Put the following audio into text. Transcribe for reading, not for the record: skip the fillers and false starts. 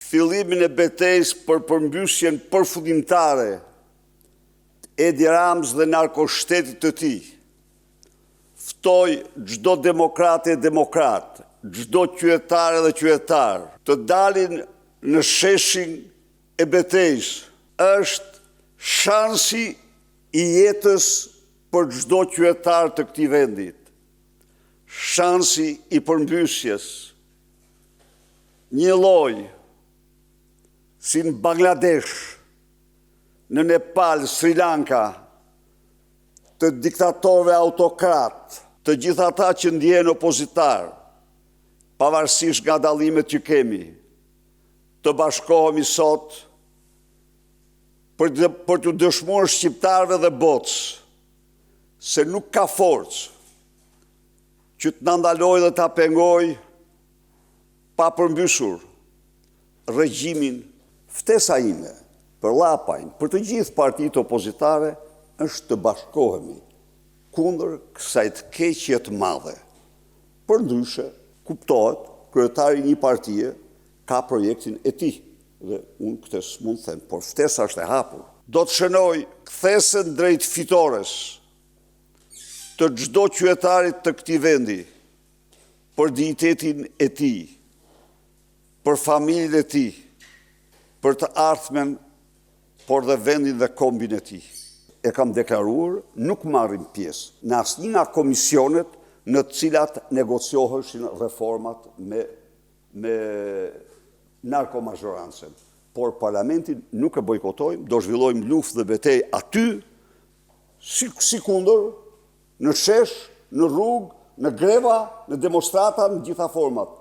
fillimin e betejës për përmbysjen përfundimtare të Edi Ramës dhe narkoshtetit të tij. Ftoj çdo demokrate e demokrat, çdo qytetare dhe qytetar të dalin në sheshin e betejës. Është shansi i jetës për çdo qytetar të këtij vendit. Shansi i përmbysjes. Njëlloj si në Bangladesh, në Nepal, Sri Lanka, të diktatorëve autokratë, të gjithë ata që ndjehen opozitarë, pavarësisht nga dallimet që kemi, të bashkohemi sot për të, për t'u dëshmuar shqiptarëve dhe botës se nuk ka forcë që të na ndalojë dhe ta pengojë pa përmbysur regjimin. Ftesa ime për Llapajn, për të gjithë partitë opozitare është të bashkohemi kundër kësaj të keqje të madhe. Përndryshe, kuptohet, kryetari i një partie ka projektin e tij dhe unë këtë s'mund të them, por ftesa është e hapur. Do të shënojë kthesën drejt fitores të çdo qytetari të këtij vendi për dinjitetin e tij, për familjen e tij, për të ardhmen, por dhe vendin dhe kombin e tij. E kam deklaruar, nuk marrim pjesë në asnjë nga komisionet në të cilat negocioheshin reformat me me narkomazhorancën. Por parlamentin nuk e bojkotojmë, do zhvillojmë luftë dhe betejë aty, si, sikundër, në shesh, në rrugë, në greva, në demonstrata, në gjitha format.